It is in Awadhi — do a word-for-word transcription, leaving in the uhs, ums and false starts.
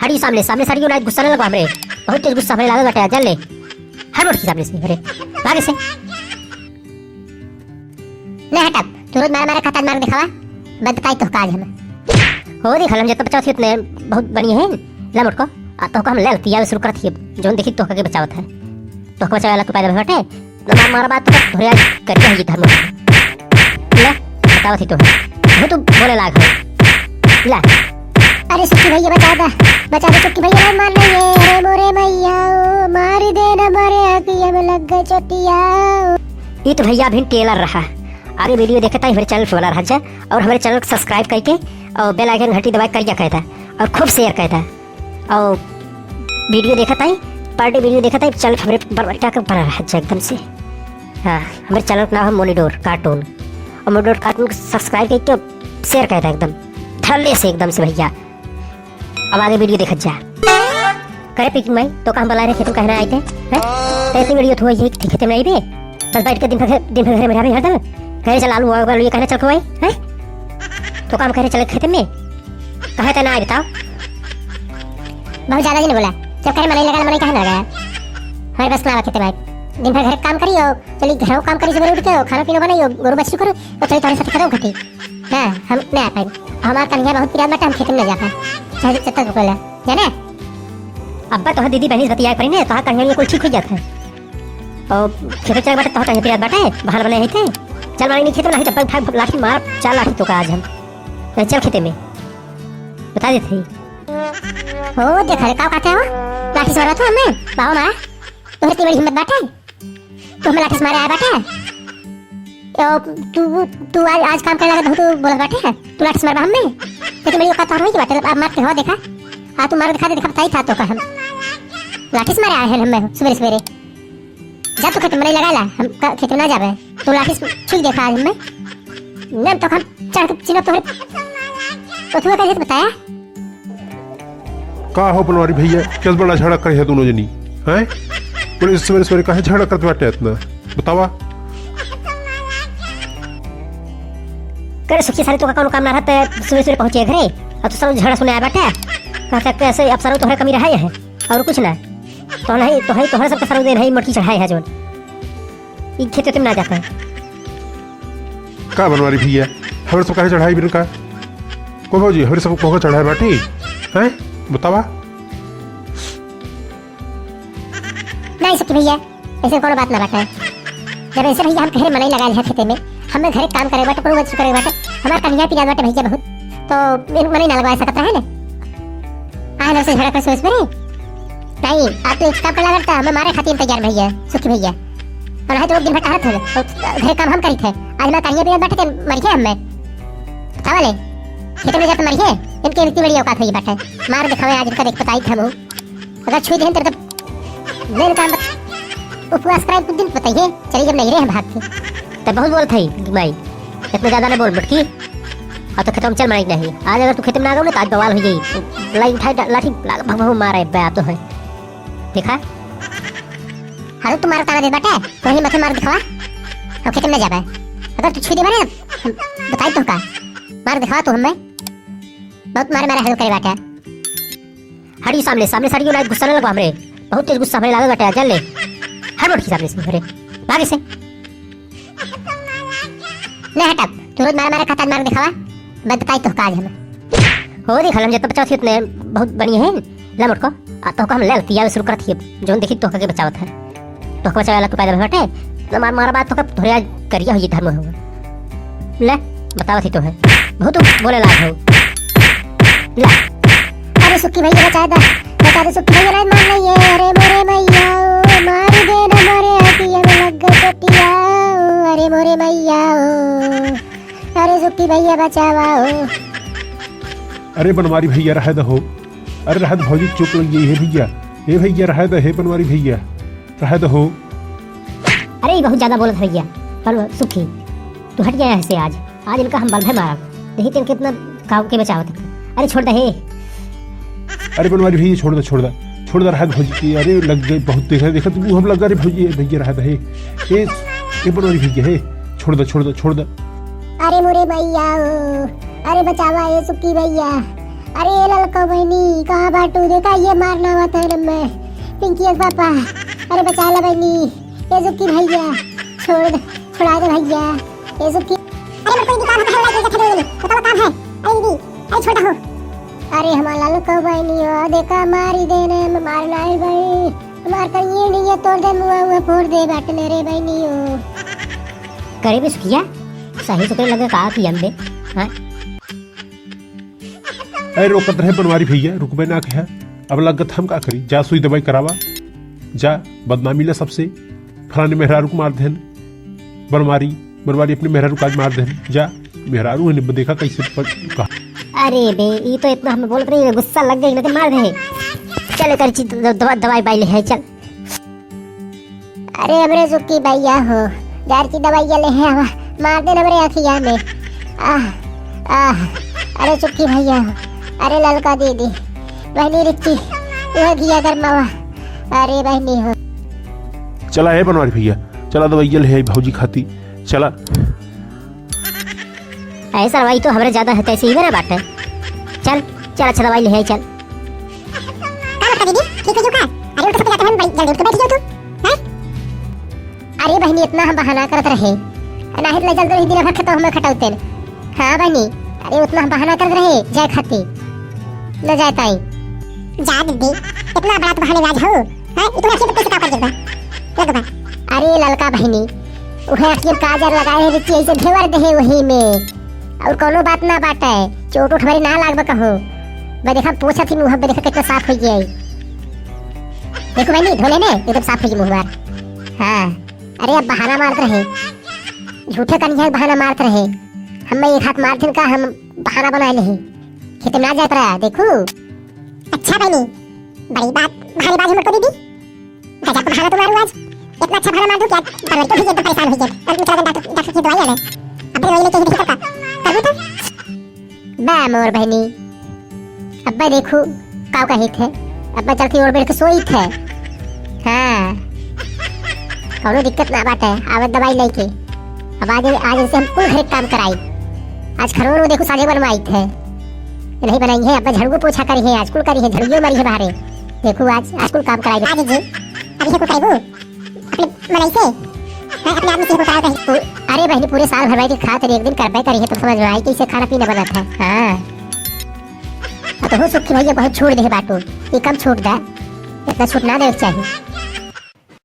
हटी सामने, सामने से हटियो ना, गुस्सा ना लगवा हमरे। बहुत तेज गुस्सा हमरे लागल बाटे, जान ले। हट मोटकी सामने से, अरे, भागे से। ले हट अब, तू रोज मारा मारा खाता मार दिखावा। बताई तोहका आज हम। हो देख, हम जितना बचावत ही उतने बहुत बढ़िया है। ला मोटको, आ तोहका हम ले लतिया शुरू करत ही, जौन देखी तोहका के बचावत है। तोहका बचावे वाला तू पैदा भटे, ना मार मारा बात तो धोरे आज कर दे धर्म। ले, बतावत ही तो। वो तो बोले लाग है। ला। अरे सुखी भैया बचा दे, बचा दे सुखी भैया, मार नहीं है। अरे मोरे मैया, ओ, मार दे ना मारे आँखिया में लग गए चोटिया। ई तो भैया अभी trailer रहा। आगे video देखत ही हमरे channel पे बना रहा जा और हमरे channel को subscribe करके और bell icon घंटी दबाए करिया कहता और खूब share करता और video देखत ही, per day video देखत ही, channel हमरे बड़ बढ़िया के बना रहा जा एकदम से। हाँ, हमरे channel का नाम है मोनीडोर cartoon और मोनीडोर cartoon को subscribe करके share करता एकदम धड़ल्ले से एकदम से भैया। अब आगे video देखत जा। करे पिकिन माई, तोका हम बलाए रहे खेत में काहे ना आइते, हैं? तो ऐसे video थोड़ी है कि खेत में नहीं बे, बस बैठ के दिन भर, दिन भर घर में रहबे हरदम। कहे चल आलू हुआ, आलू ये कहना चल खोई, हैं? तोका हम कहे चले खेत में, कहे तो ना आए बताओ। बहुत ज्यादा जी ने बोला, जब करे मनई लगा, मनई कहाँ ना लगा? हमारे बस ना आवा खेत में। दिन भर घर काम करियो, चली घरों काम करी, सुबह उठ के खाना पीना बनाइयो, गोरू बछरू करो, तो चली तोरे साथ खेतों घटी। हाँ, हम ना आ पाई। हमार कन्हैया बहुत पिरात बाटे, हम खेत में ना जा पाए, चाहे जब तक बोला, जाने? अब्बा तोहर दीदी बहनी से बतियाए पड़ी ने, तोहर कन्हैया ये कुल ठीक हो जात है। और खेत चले बाटे, तोहर कन्हैया पिरात बाटे, बहाना बने है थे। चल मारी नहीं खेत में, नहीं चप्पल उठा, लाठी मार, चार लाठी तोका आज हम। नहीं, चल खेते में, बता देते ही। ओ, देख रे, का कहते हो? लाठी से मारा था हमें, बाबा मारा। तोहरे इतनी बड़ी हिम्मत बाटे? तू हमें लाठी से मारे आया बाटे? ओ, तू, तू आज, आज काम करे लगा, तू बोलत बाटे? तू लाठी से मारबा हमें? तो तुम्हारी औकात तो नहीं बाटे, अब मार के हो देखा। हाँ, तू मार दिखा दे, देखा, बताई था तो का हम। लाठी से मारे आए हैं हमें सुबेरे सुबेरे। जा तू खेत में नहीं लगा ला, हम क-, खेत में ना जाबे। तू लाठी से छुई देखा आज हमें। नहीं तो हम चढ़ के चिन्ह तोहरे। तो तू कैसे बताया? का हो बनवारी भैया, कैसे बड़ा झगड़ा करे है दोनों जनी, हैं? बोले, "सवेरे सवेरे काहे झगड़ा करत बाटे इतना? बतावा।" करे सुखी सारे, तोका कौनो काम ना रहत, सवेरे सवेरे पहुँचे घरे, अब तो सब झगड़ा सुने आया बाटे। कहता कैसे अब सारो तोहरे कमी रहा है, और कुछ ना। तो नहीं, तो है, तोहरे सबके सारो दे नहीं, मटकी चढ़ाए है जोन। ई खेते तुम ना जाता है। का बनवारी भैया, हमरे सब काहे चढ़ाई बिन का? को भौजी, हमरे सब को चढ़ाई बाटी? हैं? बतावा। नहीं सखी भैया, ऐसे कोनो बात ना बाटे। जब ऐसे भैया हम घरे मनई लगाए हैं खेते में, हमें घरे काम करे बाटे, कोनो बच्चू करे बाटे, हमार कन्हैया पिरात बाटे भैया बहुत, तो इन मनई ना लगवा सकत रहे ने। आए ना से झगड़ा कर सोच मेरे। नहीं, आप तो एक काम कर लगता, हमें मारे खातिर तैयार भैया, सुखी भैया। और है तो लोग दिन भर टहरत हो, और घरे काम हम करी थे। आज हमार कन्हैया पिरात बाटे, ते मर गए हमें। बतावा ले, खेते में जाते मर गए, इनके इतनी बड़ी औकात हुई बाटे। मार दिखावे आज इनका, देख बताई थे हम। अगर छुई देहन तेरे तो मेन काम बत-, उपवास कराए कुछ दिन बताइए, चलिए जब नहीं रहे हम भाग के। तब बहुत बोलत है माई, इतना ज्यादा ना बोल मटकी। अब तो खेतों में चल मनाई नहीं, आज अगर तू खेत में ना गयो ना तो आज बवाल हो जाई। लाई उठाए डा-, लाठी लाग भग भग मारे बे आप तो है। देखा? अरे तू मार ताना दे बाटे, तो ही मथे मार दिखावा। हम खेत में ना जाबे। अगर तू छुई दे मारे ना, हम बताई तो का। मार दिखावा तू हमें। बहुत मारे मारे हल करे बाटे। हटियो सामने, सामने से हटियो ना, गुस्सा ना लगवा हमरे। बहुत तेज गुस्सा हमरे लागल बाटे, जान ले। हट मोटकी सामने से, अरे, भागे से। ले हट अब, तू रोज मारे मारे खाता मार दिखावा। बंद काई तो काज हमें। हो देख, हम जब बचावत ही उतने बहुत बढ़िया है। ला मोटको, आ तोहका हम ले लतिया शुरू करत ही, जौन देखी तोहका के बचावत है। तोहका बचावे वाला तू पैदा भटे, न मार मारा बात तोहका थोड़े आज करिया हो ये धर्म हो। ले, बतावत ही तो है। बहुत बोले लाग हो। ले। अरे सुखी भैया बचा दे, बचा दे सुखी भैया, नहीं मार नहीं है। अरे मोरे मैया ओ, मार दे ना मारे आँखिया में लग गई चोटिया ओ, अरे मोरे मैया ओ। अरे सुखी भैया बचावा ओ। अरे बनवारी भैया रहे दहो। अरे रहे दो भौजी, चोट लग गई है भैया। ए भैया रहे दो, हे बनवारी भैया। रहे दहो। अरे, ई बहुत ज्यादा बोलत है भैया, पर सुखी, तू हट गया है से आज, आज इनका हम बल्भे मारब। देखी तेन कितना काव के बचावत है। अरे, छोड़ दे हे। अरे, बनवारी भैया, छोड़ दे, छोड़ दे, छोड़ दे, रहा भौजी की। अरे, लग गई बहुत, देखा, देखा, तू हम लग रहे भौजी, ए भैया, रहा दे हे। ए, ए बनवारी भैया, हे, छोड़ दे, छोड़ दे, छोड़ दे। अरे, मोरे भैया, ओ, अरे, बचावा, ए सुखी भैया, अरे, ए ललका बहनी, बाटू, देखा ये मारना हुआ था रे मैं। पिंकी के पापा, अरे बचा ला बहिनी। ए सुखी भइया, छोड़ दे, छुड़ा दे भइया। ए सुखी, अरे मत कोई काम है, बताओ काम है। अरे दीदी, अरे छोटा हो। अरे हमार लालू कहो बहिनी हो, देखा मारी देने में मारना है भाई। हमार करिए नहीं है, तोड़ दे मुआ, मुआ फोड़ दे बाटने रे बहिनी हो। करे बे सुखिया, सही सुखरे लगे का कि अम्बे, हाँ? अरे रोकत रहे बनवारी भइया, रुकबे ना कहा। अब लगत हम का करी, जा सुई दवाई करावा, जा बदनामी ला सबसे, फलाने मेहरारू को मार देहन, बनवारी, बनवारी अपने मेहरारू का आज मार देहन, जा मेहरारू है निब देखा कैसे प-, कहा। अरे बे, ई तो इतना हमें बोलत रही, गुस्सा लग गई, ना तो मार दे। चल कर ची द-, दवा-, दवाई बाई ले है, चल। अरे हमरे सुखी भइया हो, जार की दवाइया ले है आवा, मार देन हमरे अखिया में। आह, आह, अरे सुखी भइया हो, अरे ललका दीदी, बहिनी रिक्की, वह घिया गरमावा, अरे बहिनी हो। चला है बनवारी भइया, चला दवाइया ले है भौजी खाती, चला। अरे सरवा, ई तो हमरे ज्यादा है, तैसे ही मेरा बात है। चल, चल, अच्छा दवाई ले है, चल। का बात है दीदी? ठीक हो चुका? अरे उठ के जाते हैं, बड़ी जल्दी उठ के बैठ जाओ तू। हैं? अरे बहिनी, इतना हम बहाना करत रहे। नाही ले जल्दी दिन भर खेतों में खटौते। हाँ बहिनी, अरे उतना हम बहाना करत रहे, जाए खाती। न जाए ताई। जा दीदी, इतना बड़ा तो बहानेबाज हो। हैं? इतना खेत कैसे का कर देबा? लग बा। अरे ललका बहिनी, उहे अखियन काजर लगाए है, रिक्की ऐसे घेवर देहे वही में। और कौनो बात ना बाटे, चोट उठ हमारी ना लागबा कहूँ। बे देखा, पोछत ही मुँह, बे देखा कितना साफ हो गया है। देखो बहिनी, धो लेने, एकदम साफ हो गया मुँह हमार। हाँ, अरे अब बहाना मारत रहे, झूठे कनिया बहाना मारत रहे। हम एक हाथ मारथिन का, हम बहाना बनाए नहीं, खेत में ना जात रहा, देखू। अच्छा बहिनी, बड़ी बात, भारी बात हमको दीदी। गजब बहाना तुम्हारू आज। इतना अच्छा बहाना मार दूँ कि आज बनवारी तो भी एकदम परेशान हो गए। अब चला डॉक्टर, डॉक्टर की दवाई ले। अब दवाई लेके ही देखो का। करू तो? बा मोर बहिनी। अब्बा देखू, काव कहित है। अब्बा चलती ओढ़ बैठ के सोइत है। हाँ। कौनो दिक्कत ना बाटे। आवे दवाई लेके। अब आज, आज इनसे हम कुल घर के काम कराई। आज खरवन देखू साझे बनवाइत है। नहीं बनाई है, अब्बा झाड़ू पोछा करी है, आज कुल करी है, झाड़ूओ मारी है बाहरे। देखू आज, आज कुल काम कराई। आज जी, अभी से कुल करबू? अपने मनई से? हैं, अपने आदमी से कुल करावे कहीं? पू-, अरे बहिनी, पूरे साल भर बैठ के खात रही, एक दिन करबे करी है, तो समझ में आई कैसे खाना पीना बनत है। हाँ। अब तो हो सुखी भइया बहुत छूट दे बाटू, ये कम छूट दा, इतना छूट ना देवे के चाही।